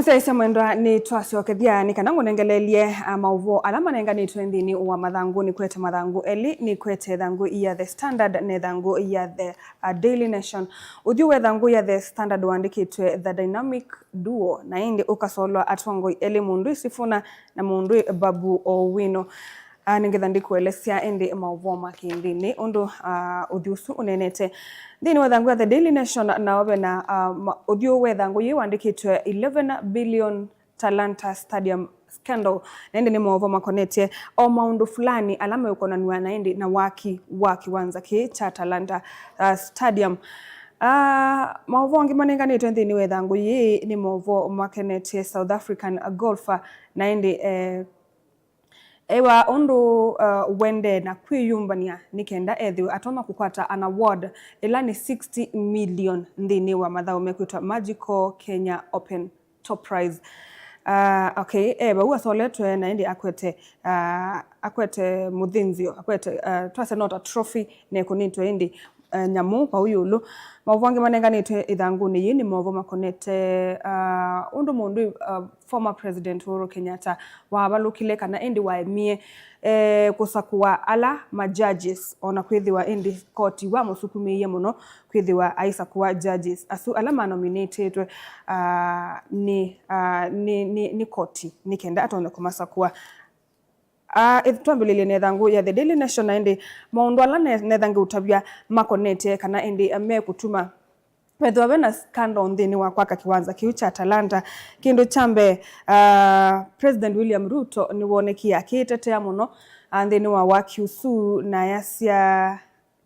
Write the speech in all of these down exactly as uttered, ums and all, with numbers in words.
Twaisya mwendwa, nĩ twasyokethya nĩ kana ngũnengelelye, ah, maũvoo ala manenganĩtwe nthĩnĩ wa mathangũ. Nĩkwete mathangũ elĩ, nĩkwete ĩthangũ ya The Standard na ĩthangũ ya The, ah, Daily Nation. Ũthyũ wa ĩthangũ ya The Standard wandĩkĩtwe The Dynamic Duo, na ĩndĩ ũkasolwa atongoi elĩ, mũndũ Sifuna na mũndũ Babu Owino. Ah, nĩngetha ndĩkũelesya ĩndĩ maũvoo ma kĩndĩnĩ ũndũ, ah, ũthyũ ũsu ũneenete. Nthĩnĩ wa ĩthangũ ya The Daily Nation, nao vena, ah, ma-, ũthyũ wa ĩthangũ yĩĩ wandĩkĩtwe eleven billion Talanta Stadium Scandal. Na ĩndĩ nĩ maũvoo makonetye o maũndũ fulani ala meũkonanw'a na ĩndĩ na waki wa kĩwanza kĩĩ kya Talanta, ah, Stadium. Ah, maũvoo angĩ manenganĩtwe nthĩnĩ wa ĩthangũ yĩĩ nĩ maũvoo makenetye South African golfer, na ĩndĩ, eh, ewa ũndũ, uh, wendee na kwĩyũmbany'a nĩ kenda ethĩwe atonya kũkwata an award ĩla nĩ sixty million nthĩnĩ wa mathaũ mekwĩtwa Magical Kenya Open Top Prize. Uh, okay, e vau asoletwe na ĩndĩ akwete, uh, akwete mũthĩnzĩo, akwete, uh, twasya no ta trophy, na ĩkũnĩtwe ĩndĩ, uh, nyamũ vau ĩũlũ. Maũvoo angĩ manenganĩtwe ĩthangũnĩ yĩĩ nĩ maũvoo makonete, uh, ũndũ mũndũ, uh, former President Uhuru Kenyatta wavalũkile kana ĩndĩ waemie, eh, kũsakũa ala ma judges, o na kwĩthĩwa ĩndĩ koti wamũsukumĩie mũno kwĩthĩwa aisakũa judges asu ala manominatĩtwe, ah, nĩ, ah, nĩ, nĩ, nĩ koti nĩ kenda atonye kũmasakũa. Ah, ĩth-, twambĩlĩlye na ĩthangũ ya The Daily Nation, na ĩndĩ maũndũ ala ne-, netha ngĩũtavya makonete kana ĩndĩ mekũtuma vethĩwa ve na scandal nthĩnĩ wa kwaka kĩwanza kĩu kya Talanta. Kĩndũ kya mbee, ah, President William Ruto nĩwonekie akĩĩtetea mũno, ah, nthĩnĩ wa waki ũsu, na ayasya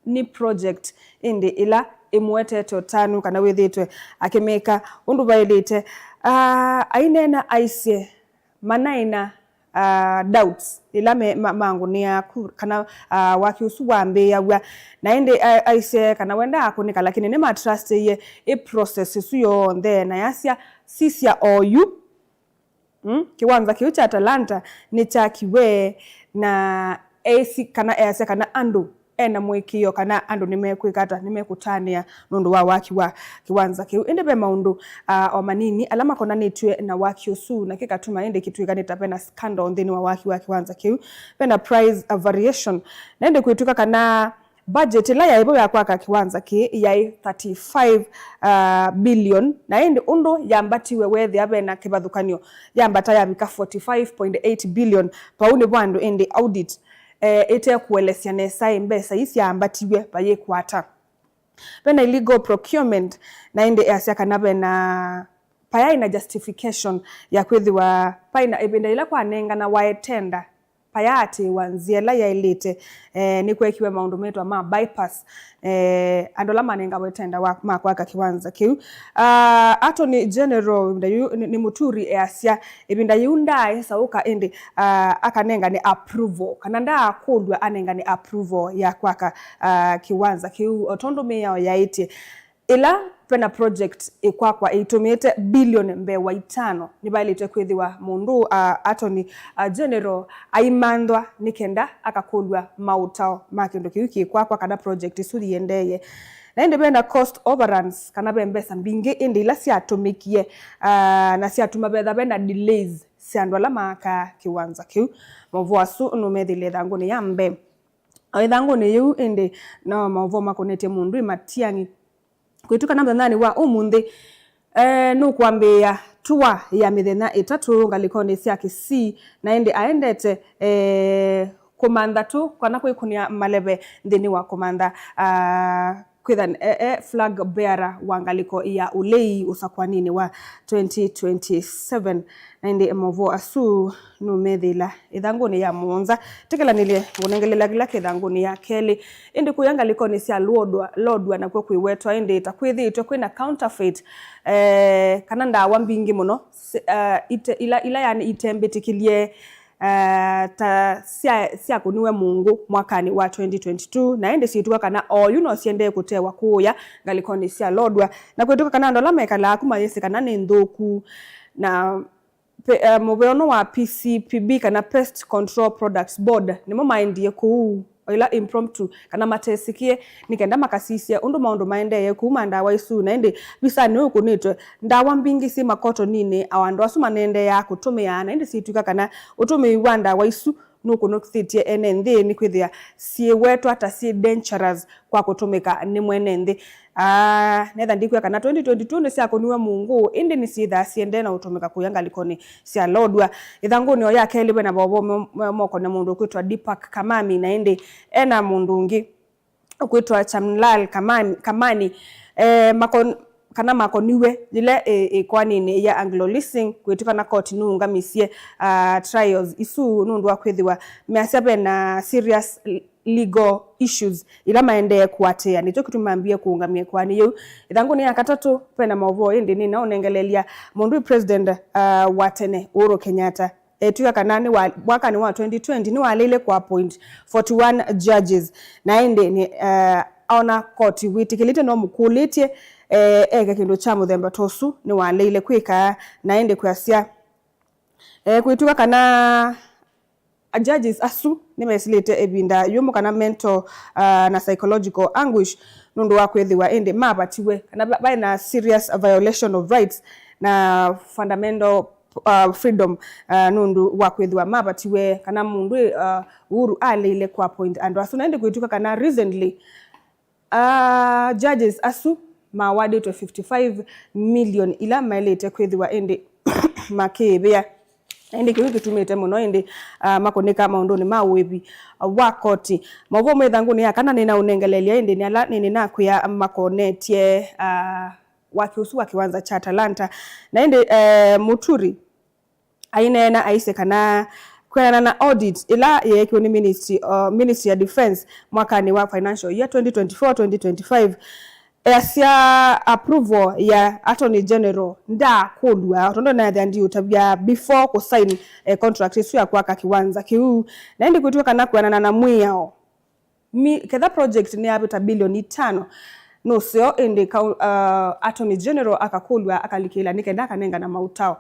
nĩ project ĩndĩ ĩla ĩmũetete ũtanu kana wĩthĩĩtwe akĩmĩka ũndũ vaĩlĩte. Ah, aineena aisye manaĩ na, ah, doubts ila me, ma, mangũnĩaa ku, kana, ah, waki ũsu wambĩĩaw'a. Na ĩndĩ, ah, aisye kana wendaa kũnĩka, lakini nĩmatrustĩie ĩ process ĩsu yonthe, na yasya, sisya oyu, mm, kĩwanza kĩu kya Talanta nĩkyakiwe, na eĩsĩ kana easya kana andũ ena mũĩkĩĩo kana andũ nĩmekwĩka ata, nĩmekũtanĩa nũndũ wa waki wa kĩwanza kĩu. Ĩndĩ ve maũndũ, ah, o manini ala makonanĩtw'e na waki ũsu, na kĩkatuma ĩndĩ kĩtw'ĩka nĩ ta vena scandal nthĩnĩ wa waki wa kĩwanza kĩu. Vena price, ah, variation. Na ĩndĩ kwĩtw'ĩka kana budget ĩla yaĩ vo ya kwaka kĩwanza kĩĩ yaĩ thirty-five, ah, billion, na ĩndĩ ũndũ yambatiwe weethĩa vena kĩvathũkany'o, yambata yavika forty-five point eight billion. Vau nĩvo andũ ĩndĩ audit eh, ĩte kũelesya nesa ĩ mbesa ii syaambatiw'e vayĩkwata. Vena illegal procurement, na ĩndĩ easya kana vena, vayaĩ na justification ya kwĩthĩwa vaĩ na ĩvinda yĩla kwanenganawa tenda, vayaatĩĩwa nzĩa ĩla yaĩlĩte, eh, nĩkwekiwe maũndũ metwa ma bypass, eh, andũ ala manengawe tenda wa, ma kwaka kĩwanza kĩu. Ah, Attorney General ĩvinda yĩu nĩ, nĩ Mũturi easya, ĩvinda yĩu ndaaĩsa ũka ĩndĩ, ah, akanengane approval, kana ndaakũlw'a anengane approval ya kwaka, ah, kĩwanza kĩu, o tondũ mĩao yaĩtye. Ĩla vena project ĩkwakwa ĩitũmĩĩte bilioni mbee wa itano, nĩvaĩlĩte kwĩthĩwa mũndũ, ah, Attorney, ah, General aimanthwa nĩ kenda akakũlw'a maũtao ma kĩndũ kĩu kĩkwakwa kana project ĩsu yĩendeeye. Na ĩndĩ vena cost overruns, kana ve mbesa mbingĩ ĩndĩ ila syatũmĩkie, ah, na syatuma vetha vena delays sya andũ ala maakaa kĩwanza kĩu. Maũvoo asu nũmethĩile ĩthangũnĩ ya mbee. O ĩthangũnĩ yĩu ĩndĩ no maũvoo makonetye mũndũ ĩ Matiang'i. Kwĩtw'ĩka kana mũthenyanĩ wa ũmũnthĩ, eh, nũkwambĩĩa tour ya mĩthenya ĩtatũ ngalĩkonĩ sya Kisii, na ĩndĩ aendete, eh, kũmantha tũ kana kwĩkũnĩa maleve nthĩnĩ wa kũmantha, ah, kwĩtha e, e flag bearer wa ngalĩko ya ũlei ũsakũaninĩ wa twenty twenty-seven. Na ĩndĩ maũvoo asu nũmethĩla ĩthangũnĩ ya mũonza. Tĩkĩlanĩlye ngũnengelela kĩla kĩ ĩthangũnĩ ya kelĩ. Ĩndĩ kũya ngalĩkonĩ sya lodwa, lodwa nakw'o kwĩwetwa ĩndĩ ta kwĩthĩĩtwe kwĩna counterfeit, eh, kana ndawa mbingĩ mũno, si-, eh, ite-, ila, ila yani itembĩtĩkĩlye, eh, ta sya-, syakũniwe mũngũ mwakanĩ wa twenty twenty-two, na ĩndĩ syĩtw'a kana oyu no syendee kũtewa kũũya ngalĩkonĩ sya lodwa, na kwĩtw'ĩka kana andũ ala mekalaa ku mayĩsĩ kana nĩ nthũku, na pe-, eh, mũvea ũno wa P C P B kana Pest Control Products Board nĩmo maendie kũu o ila impromptu, kana matesikie, nĩ kenda makasisye ũndũ maũndũ maendee kũu ma ndawa isu. Na ĩndĩ visanĩ ũkũnĩtwe ndawa mbingĩ syĩ makotoninĩ, o andũ asu maneendeeaa kũtũmĩaa, na ĩndĩ syĩtw'ĩka kana ũtũmĩi wa ndawa isu nũkũnũkĩthĩtye ene nthĩ, nĩkwĩthĩa syĩwetwa ta syĩ dangerous kwa kũtũmĩka nĩ mwene nthĩ. Ah, netha ndikwĩa kana twenty twenty-two nĩsyakũniwe mũngũ, ĩndĩ nĩsyĩthaa syĩendee na ũtũmĩka kũya ngalĩkonĩ sya lodw'a. Ĩthangũnĩ o ya kelĩ, ve na vovoo mo-, mo-, mokone mũndũ ũkwĩtwa Deepak Kamami, na ĩndĩ ena mũndũ ũngĩ ũkwĩtwa Chamlal Kamani, Kamani, eh, makon-, kana makoniwe yĩla ĩ, ĩkoanĩnĩ ya Anglo Leasing, kwĩtw'ĩka na koti nũũngamisye, ah, trials isu nũndũ wa kwĩthĩwa measya ve na serious legal issues ila maendee kũatĩĩa. Nĩkyo kĩtumi mambie kũũngamya ĩkoani yĩu. Ĩthangũnĩ ya katatũ, ve na maũvoo, ĩndĩ nĩnaũnengeleelya mũndũ President, ah, wa tene Uhuru Kenyatta etw'ĩka kana nĩ wa, mwakanĩ wa twenty twenty nĩwaleile kũ appoint forty-one judges, na ĩndĩ nĩ, eh, ona koti wĩtĩkĩlĩte no mũkũlĩtye, eh, eke kĩndũ kya mũthemba ta ũsu nĩwaleile kwĩka, na ĩndĩ kwasya, eh, kwĩtw'ĩka kana a judges asu nĩmesĩlĩte ĩvinda yũmũ kana mental, ah, na psychological anguish nũndũ wa kwĩthĩwa ĩndĩ mavatiwe kana va-, vaĩ na serious violation of rights na fundamental, uh, freedom, uh, nũndũ wa kwĩthĩwa mavatiwe kana mũndũ, uh, Uhuru aleile kũ appoint andũ asu. Na ĩndĩ kwĩtw'ĩka kana recently, uh, judges asu mawardĩtwe fifty-five million ila maĩlĩte kwĩthĩwa ĩndĩ makĩĩvĩa. Na ĩndĩ kĩu kĩtumĩte mũno ĩndĩ, uh, makũnĩka maũndũnĩ ma ũĩvi wa koti. Maũvoo me ĩthangũnĩ ya kana nĩnaũnengeleelya ĩndĩ nĩ ala nĩnĩnakwĩa makonetye, uh, waki ũsu wa kĩwanza kya Talanta. Na ĩndĩ, eh, Muturi aineena aisye kana kwĩanana na audit ĩla yeekiwe nĩ ministry, uh, Ministry ya Defense mwakanĩ wa financial year twenty twenty-four twenty twenty-five, easya approval ya Attorney General ndaakũlw'a, o tondũ naethĩa ndiũtavya before kũsign, eh, contract ĩsu ya kwaka kĩwanza kĩu. Na ĩndĩ kwĩtw'ĩka kana kwĩanana na mwĩao, Mi-, ketha project nĩyavĩta bilioni itano, nũseo ĩndĩ kau-, uh, Attorney General akakũlw'a akalikĩla nĩ kenda akanengana maũtao.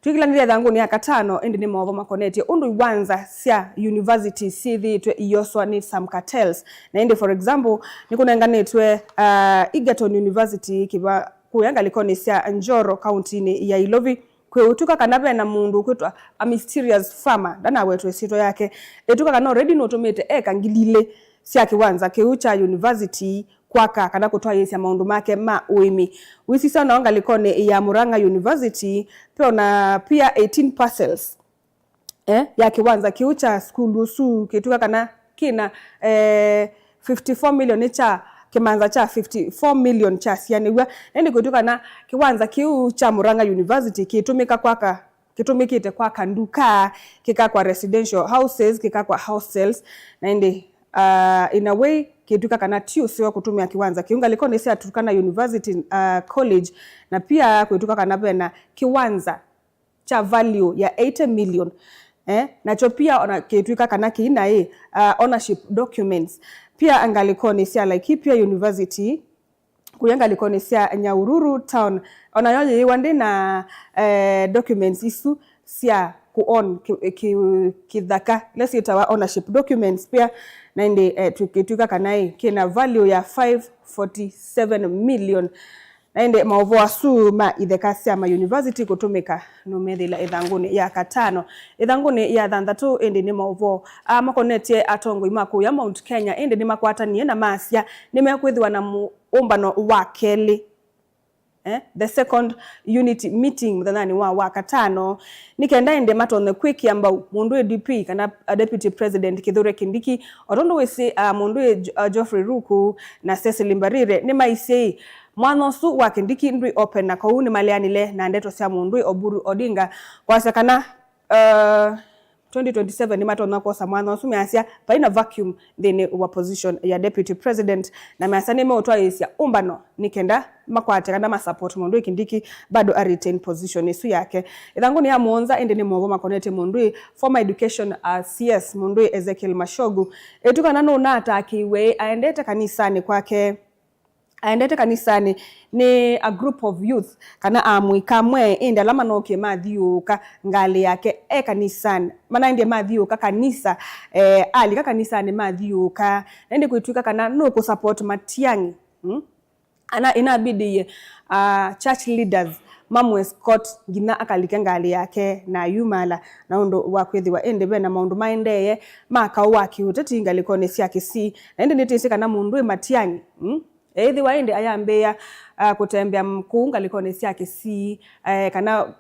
Twĩkĩlanĩlya ĩthangũnĩ ya katano, ĩndĩ nĩ maũvoo makonetye ũndũ iwanza sya university syĩthĩĩtwe ioswa nĩ some cartels. Na ĩndĩ, for example, nĩkũnenganĩtwe, uh, Egerton University kĩva kũya ngalĩkonĩ sya Njoro, kauntinĩ ya Ilovi, kwĩũtw'ĩka kana ve na mũndũ ũkwĩtwa a mysterious farmer, ndanawetwe ĩsyĩtwa yake, ĩtw'ĩka kana already nũtũmĩte eka ngili ilĩ sya kĩwanza kĩu kya university kwaka kana kũtwaĩĩsya maũndũ make ma ũĩmi. Wĩsisya nao ngalĩkonĩ ya Murang'a University, ve ona pia eighteen parcels, eh, ya kĩwanza kĩu kya sukulu ũsu, kĩtw'ĩka kana kĩna, eh, fifty-four million kya kĩmanza kya fifty-four million kyasianĩw'a. Na ĩndĩ kwĩtw'ĩka kana kĩwanza kĩu kya Murang'a University kĩtũmĩka kwaka, kĩtũmĩkĩte kwaka nduka, kĩkakwa residential houses, kĩkakwa hostels, na ĩndĩ, uh, in a way, kĩtw'ĩka kana ti ũseo kũtũmĩa kĩwanza kĩu. Ngalĩkonĩ sya Turkana University, uh, College, na pia kwĩtw'ĩka kana vena kĩwanza kya value ya eighty million. Eh, nakyo pia ona kĩtw'ĩka kana kĩinaĩ, uh, ownership documents. Pia ngalĩkonĩ sya Laikipia University, kũya ngalĩkonĩ sya Nyahururu Town, onayo yĩĩwa ndĩ na, eh, documents isu sya kũ own kĩ-, kĩ-, kĩthaka, ila syĩtawa ownership documents pia, na ĩndĩ, eh, tũkĩtw'ĩka kana ĩ, kĩna value ya five forty-seven million. Na ĩndĩ maũvoo asu ma itheka sya ma university kũtũmĩka nũmethĩla ĩthangũnĩ ya katano. Ĩthangũnĩ ya thanthatũ ĩndĩ nĩ maũvoo, a, makonetye atongoi ma kũya Mount Kenya, ĩndĩ nĩmakwatanie na maasya nĩmekwĩthĩwa na mũũmbano wa kelĩ, eh, the second unity meeting mũthenyanĩ wa Wakatano, nĩ kenda ĩndĩ matonye kwĩkĩa mbau mũndũ wĩ D P kana, uh, Deputy President Kithure Kindiki, o tondũ wĩsĩ, uh, mũndũ wĩ Jo-, uh, Geoffrey Ruku na Cecily Mbarire nĩmaisye mwanya ũsu wa Kindiki ndwĩ open, na kwoou nĩmaleanile na ndeto sya mũndũ wĩ Oburu Odinga kwasya kana, uh, twenty twenty-seven nĩmatonya kwosa mwanya ũsu, measya vai na vacuum nthĩnĩ wa position ya Deputy President, na measya nĩmeũtwaĩĩsya ũmbano nĩ kenda makwate kana ma support mũndũ wĩ Kindiki bado a retain position ĩsu yake. Ĩthangũnĩ ya mũonza ĩndĩ nĩ maũvoo makonetye mũndũ wĩ former education, uh, C S, mũndũ wĩ Ezekiel Machogu. Ĩtu kana nũnatakĩiwe aendete kanisanĩ kwake, aendete kanisanĩ nĩ a group of youth, kana amũika amwe, ĩndĩ ala manookie mathiũũka ngalĩ yake e kanisanĩ. Manaendie mathiũũka kanisa, eh, alika kanisanĩ mathiũũka, na ĩndĩ kwĩtw'ĩka kana nũkũ support Matiang'i, mm? Ana ĩnabidie, ah, church leaders mamũ escort nginya akalike ngalĩ yake na ayumala, na ũndũ wa kwĩthĩwa ĩndĩ ve na maũndũ maendee ma kaũ wa kĩũteti ngalĩkonĩ sya Kisii. Na ĩndĩ nĩtĩsĩ kana mũndũ wĩ Matiang'i, mm? Ethĩwa ĩndĩ ayambĩĩa, ah, kũtembea m-, kũu ngalĩkonĩ sya Kisii, eh, kana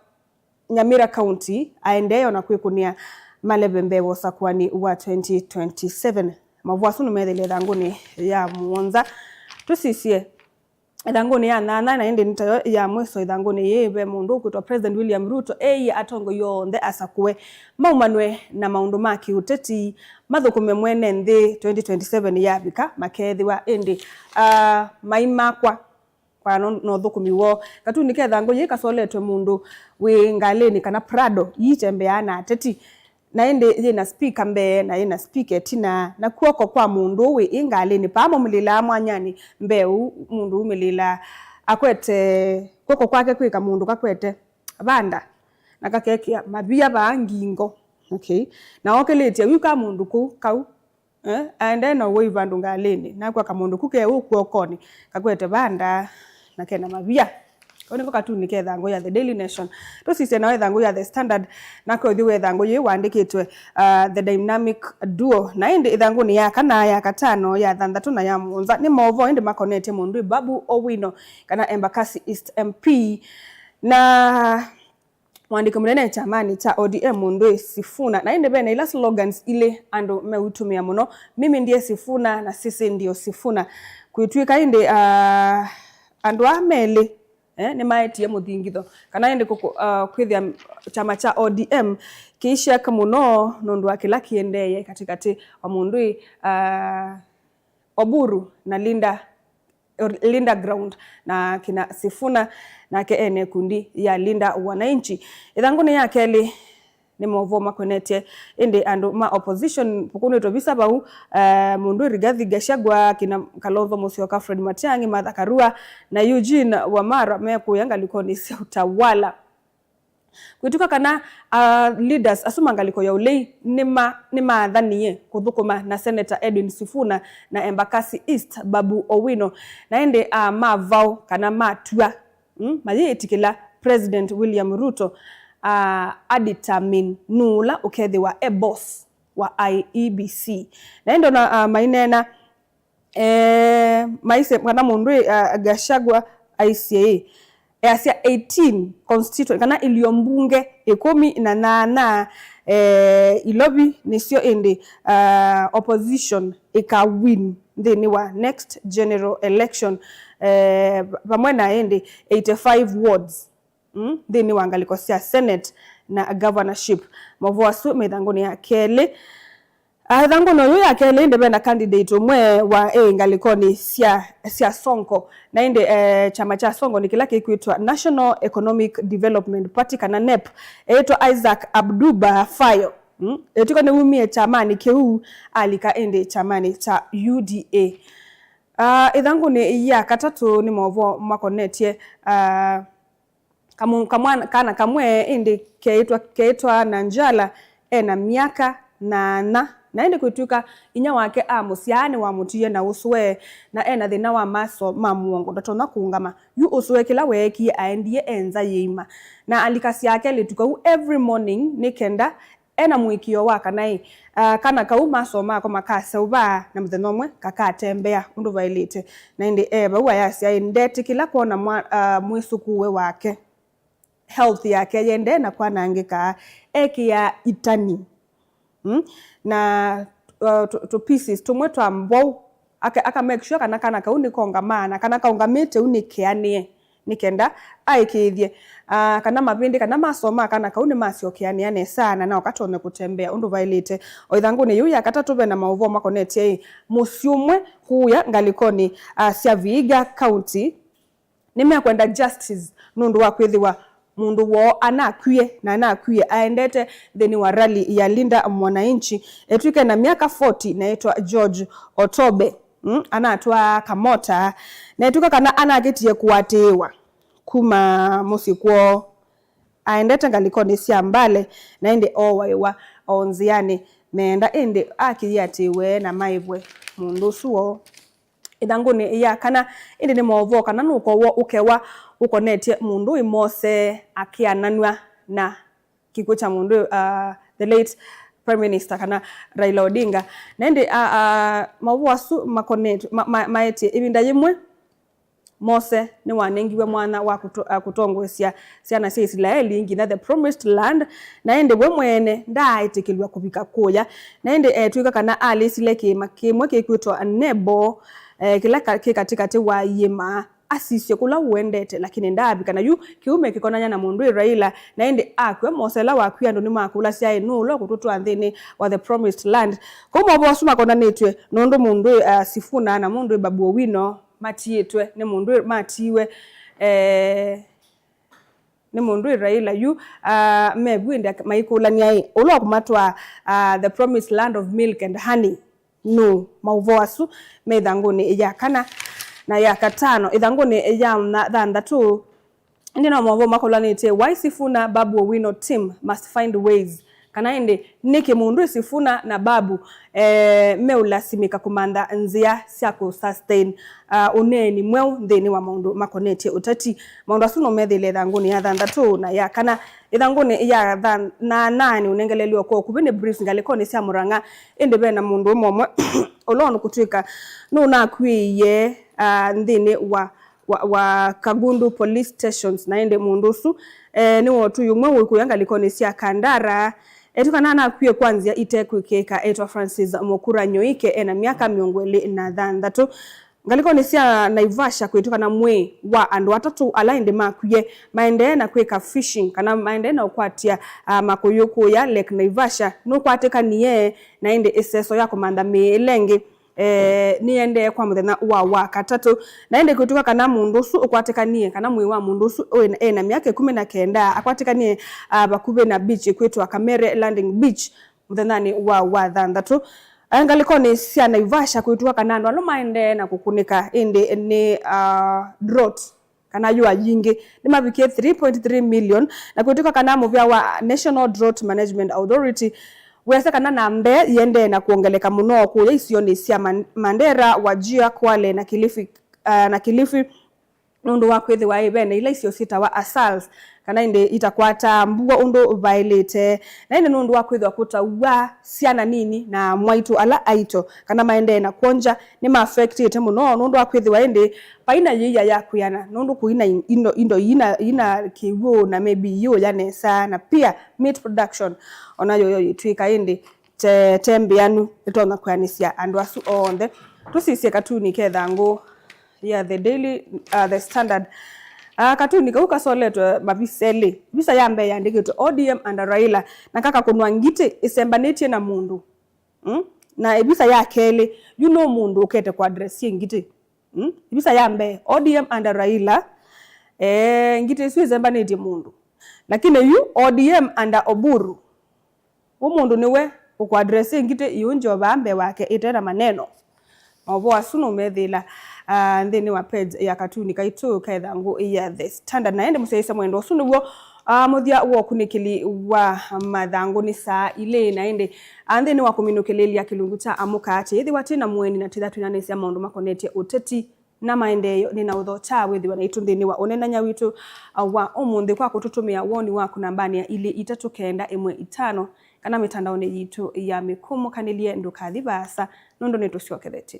Nyamira County, aendee ona kwĩkũnĩa maleve mbee wa ũsakũani wa twenty twenty-seven. Mavũa asu nĩmethĩle ĩthangũnĩ ya mũonza. Tũsisye ĩthangũnĩ ya nyanya, na ĩndĩ nĩ tayo ya mwiso ĩthangũnĩ yĩĩ, ve mũndũ ũkwĩtwa President William Ruto eie atongoi onthe asakũe maumanwe na maũndũ ma kĩũteti, mathũkũme mwene nthĩ twenty twenty-seven yavika, makeethĩwa ĩndĩ, ah, maimakwa kwa no, no ũthũkũmi woo. Katunĩ ke thangũ yĩĩ kasoletwe mũndũ wĩ ngalĩnĩ kana Prado iitembeaa na ateti, na ĩndĩ yĩ na spika mbee na yĩ na spika ĩtina, na kw'oko kwa mũndũ wĩ ĩ ngalĩnĩ paa maumĩlĩlaa mwanyanĩ mbee ũu mũndũ umĩlĩlaa akwete kw'oko kwake kwĩ kamũndũ kakwete vanda na kakekĩa mavia vaa ngingo. Okay. Na okĩlĩtye wĩu ka mũndũ kũu kau, eh, aendee na ũwei vandũ ngalĩnĩ, nakw'a kamũndũ ku ke ũu kw'okonĩ kakwete vanda na kena mavia. Kau nĩko katunĩ ke thangũ ya The Daily Nation. Tũsisye nao ĩthangũ ya The Standard, nako ũthyũ wa ĩthangũ yĩĩ waandĩkĩtwe, ah, The Dynamic Duo. Na ĩndĩ ĩthangũnĩ ya kana, ya katano, ya thanthatũ na ya mũonza nĩ maũvoo ĩndĩ makonetye mũndũ Babu Owino, kana Embakasi East M P. Na mũandĩki mũnene kyamanĩ kya O D M mũndũ wĩ Sifuna. Na ĩndĩ vena ila slogans ilĩ andũ meũtũmĩa mũno, "Mimi ndiye Sifuna" na "Sisi ndio Sifuna." Kwĩtw'ĩka ĩndĩ, ah, andũ aa melĩ, eh, nĩmaetie mũthingitho kana ĩndĩ kũkũ-, ah, kwĩthĩa kyama kya O D M kĩishek mũno nũndũ wa kĩla kĩendeeye katĩkatĩ wa mũndũ wĩ, ah, Oburu na Linda, Linda Ground, na kina Sifuna nake ene ikundi ya Linda Wananchi. Ĩthangũnĩ ya kelĩ nĩ maũvoo makonetye ĩndĩ andũ ma opposition, kũkũnĩtwe visa vau, eh, mũndũ Rigathi Gachagua, kina Kalonzo Musyoka, Fred Matiang'i, Martha Karua na Eugene Wamalwa mekũya ngalĩkonĩ sya utawala. Kwĩtw'ĩka kana, ah, leaders asu ma ngalĩko ya ũlei nĩma-, nĩmaathanie kũthũkũma na Senator Edwin Sifuna na Embakasi East Babu Owino, na ĩndĩ, ah, mavaũ kana matua, mm, mayĩĩtĩkĩla President William Ruto, ah, adetermine nũũ ũla ũkethĩwa e boss wa I E B C. Na ĩndĩ ona, ah, maineena, eh, maisye kana mũndũ, eh, Gachagua aisye ĩ, easya eighteen constituent kana ilio mbunge ĩkũmi na nyanya, eh, ilovi nĩsyo ĩndĩ, ah, opposition ĩka win nthĩnĩ wa next general election, eh, vamwe na ĩndĩ eighty-five wards, mm, nthĩnĩ wa ngalĩko sya Senate na governorship. Maũvoo asu me ĩthangũnĩ ya kelĩ. Ah, ĩthangũnĩ oyu ya kelĩ ĩndĩ vena candidate ũmwe wa ĩ ngalĩkonĩ sya, sya Sonko, na ĩndĩ, eh, kyama kya Sonko nĩ kĩla kĩkwĩtwa National Economic Development Party kana nep, eĩtwa Isaac Abduba Fayo. Mm? Ĩtuka nĩwumie kyamanĩ kĩu alika ĩndĩ kyamanĩ kya U D A. Ah, ĩthangũnĩ ya katatũ nĩ maũvoo makonetye, ah, Kamũ-, kamwana, kana kamwe ĩndĩ keĩtwa, keĩtwa Nanjala, e na myaka nyanya. Na ĩndĩ kwĩtw'ĩka inyia wake amũsyaa nĩwamũtiie na ũsũe, na e na thĩna wa maso ma mũongo, ndatonya kũũngama. Yu ũsũe kĩla weekie aendie e nza yĩima. Na alika syake lĩtu kau every morning nĩ kenda e na mũĩkĩĩo wa kana ĩ, ah, kana kau maso mako makaseũva na mũthenya ũmwe kakatembea ũndũ vaĩlĩte. Na ĩndĩ e vau ayasya ĩ, ndetĩkĩla kwona mwa-, ah, mwĩsũkũũe wake, health yake yendee na kwanangĩka, ekĩaa itani, mm, na, uh, tũ, tũ pieces tũmwe twa mbwaũ, aka, aka make sure kana kana kau nĩkongamaa, na kana kaũngamĩte ũu nĩkeanĩe, nĩ kenda aĩkĩĩthye, ah, kana mavĩndĩ kana maso ma kana kau nĩmasyokeanĩa nesa na nao katonye kũtembea ũndũ vaĩlĩte. O ĩthangũnĩ yĩu ya katatũ ve na maũvoo makonetye ĩ, mũsyĩ ũmwe kũũya ngalĩkonĩ, ah, sya Vihiga County, nĩmekwenda justice nũndũ wa kwĩthĩwa mũndũ woo anakwie, na anakwie aendete nthĩnĩ wa rally ya Linda Mwananchi. Etw'ĩke na myaka forty na etwa George Otobe. Mm, anatwaa kamota, na ĩtw'ĩka kana anakĩtie kũatĩĩwa kuma mũsyĩ kwoo aendete ngalĩkonĩ sya Mbale, na ĩndĩ ooaĩwa o nzĩanĩ meenda, ĩndĩ akĩyĩatĩĩwe na maĩvwe mũndũ ũsu woo. Ĩthangũnĩ ya kana, ĩndĩ nĩ maũvoo kana nũkow'o ũkewa ũkonetye mũndũ wĩ Mose akĩananw'a na kĩkw'ũ kya mũndũ, uh, the late Prime Minister kana Raila Odinga. Na ĩndĩ, uh, uh, maũvoo asu makonetwe, ma, ma, maetye ĩvinda yĩmwe Mose nĩwanengiwe mwanya wa kũto-, uh, kũtongoesya syana sya Isilaeli nginya the promised land, na ĩndĩ we mwene ndaaĩtĩkĩlw'a kũvika kũya. Na ĩndĩ etw'ĩka kana alĩsile kĩĩma kĩmwe kĩkwĩtwa Nebo, eh, kĩla ka-, kĩ katĩkatĩ wa iĩma, asisye kũla ũendete, lakini ndaavika. Na yu kĩu mekĩkonany'a na mũndũ wĩ Raila, na ĩndĩ akw'a. Mose ĩla wakw'ie, andũ nĩmakũlasya, "Ĩ, nũũ ũla ũkũtũtwaa nthĩnĩ wa the promised land?" Kwoou maũvoo asu makonanĩtw'e nũndũ mũndũ wĩ, uh, Sifuna na mũndũ wĩ Babu Owino matiĩtwe nĩ mũndũ wĩ, matiiwe, eh, nĩ mũndũ wĩ Raila yu, uh, me vu ĩndĩ ak-, maikũlany'a, "Ĩ, ũla ũkũmatwaa, uh, the promised land of milk and honey?" Nũũ? Maũvoo asu me ĩthangũnĩ ya kana na ya katano. Ĩthangũnĩ ya na-, thanthatũ, ĩndĩ no maũvoo makolanĩtye, "Why Sifuna Babu Owino team must find ways," kana ĩndĩ nĩkĩ mũndũ Sifuna na Babu, eh, meũlasimĩka kũmantha nzĩa sya kũ-sustain, uh, ũneeni mweũ nthĩnĩ wa maũndũ makonetye ũteti. Maũndũ asu no methĩle ĩthangũnĩ ya thanthatũ na ya kana. Ĩthangũnĩ ya than-, na nani ũnengelelw'e kwa ũkuvĩ nĩ briefs ngalĩkonĩ sya Murang'a, ĩndĩ ve na mũndũ ũmwe ũmwe ũla ũnũkũtw'ĩka nũnakw'ĩĩie, ah, nthĩnĩ wa, wa, wa Kagundu police stations, na ĩndĩ mũndũ ũsu, eh, nĩ wa ũtũi ũmwe wĩ kũya ngalĩkonĩ sya Kandara. Etw'ĩka kana nakwie kwa nzĩa itekwĩkĩĩka, etwa Francis Mukura Nyoike, ena myaka mĩongo ĩlĩ na thanthatũ. Ngalĩkonĩ sya Naivasha kwĩtw'ĩkana mwĩĩ wa andũ atatũ ala ĩndĩ makwie maendee na kwĩka fishing kana maendee na ũkwatya, ah, makũyũ kũya Lake Naivasha nũkwatĩkanie, na ĩndĩ ĩseso ya kũmantha mĩĩ ĩla ĩngĩ, eh, nĩendee kwa mũthenya wa Wakatatũ. Na ĩndĩ kwĩtw'ĩka kana mũndũ ũsu ũkwatĩkanie kana mwĩĩ wa mũndũ ũsu wĩ na, ena myaka ĩkũmi na kenda akwatĩkanie, ah, vakuvĩ na beach ĩkwĩtwa Kamere Landing Beach mũthenyanĩ wa Wathanthatũ. Eh, ngalĩkonĩ sya Naivasha kwĩtw'ĩka kana andũ ala maendee na kũkũnĩka ĩndĩ nĩ, ah, drought kana yũa yingĩ nĩmavikie three point three million, na kwĩtw'ĩka kana mũvĩa wa National Drought Management Authority wĩasya kana namba ĩendee na kwongeleka mũno kũya isionĩ sya Man-, Mandera, Wajir, Kwale na Kilifi, ah, na Kilifi. Nũndũ wa kwĩthĩwa ĩ ve na ila isio syĩtawa ASALs, kana ĩndĩ itakwataa mbua ũndũ vaĩlĩte, na ĩndĩ nũndũ wa kwĩthĩwa kũtaua syana nini na mwaitũ ala aito kana maendee na kwongya, nĩma affectĩte mũno nũndũ wa kwĩthĩwa ĩndĩ vai na yĩia ya kwĩana, nũndũ kũi na in-, indo, indo ina, ina kĩw'ũ na maybe iyũya nesa, na pia meat production onayo yo yĩtw'ĩka ĩndĩ te, te mbĩanu ĩtonya kwĩanĩsya andũ asu onthe. Tũsisye katuni ke thangũ ya The Daily, uh, The Standard. Uh, katuni kau kasoletwe mavisa elĩ. Visa ya mbee yandĩkĩtwe O D M under Raila, na kakakũnwa ngitĩ ĩsembanĩtye na mũndũ. Mm? Na ĩvisa ya kelĩ, yu no mũndũ ũkete kũ address ngitĩ. Mm? Ĩvisa ya mbee, O D M under Raila, eh, ngitĩ ĩsu ĩsembanĩtye mũndũ. Lakini yu O D M under Oburu. Ũmũnthĩ nĩwe ũkũ address ngitĩ iũngyovaa mbee wake ĩte na maneno. Maũvoo asu nũmethĩĩla, ah, nthĩnĩ wa page ya katuni kaitũ ka ĩthangũ ya The Standard. Na ĩndĩ mũsyaĩĩsya mwendwa, ũsu nĩw'o, ah, mũthya wa ũkunĩkĩli wa mathangũ nĩ saa ilĩ. Na ĩndĩ, ah, nthĩnĩ wa kũminũkĩlĩĩlya kĩlungu kya Amũka, twĩthĩwa twĩ na mũeni na twĩthĩwa twĩnanĩsya maũndũ makonetye ũteti na maendeeo, nĩ na ũthokya wĩthĩwe naitũ nthĩnĩ wa ũneenany'a witũ, uh, wa ũmũnthĩ kwa kũtũtũmĩa woni waku nambanĩ ya ilĩ itatũ kenda ĩmwe itano, kana mĩtandaonĩ yitũ ya mĩkũmũkanĩlye. Ndũkathi vaasa, nũndũ nĩtũsyokethetye.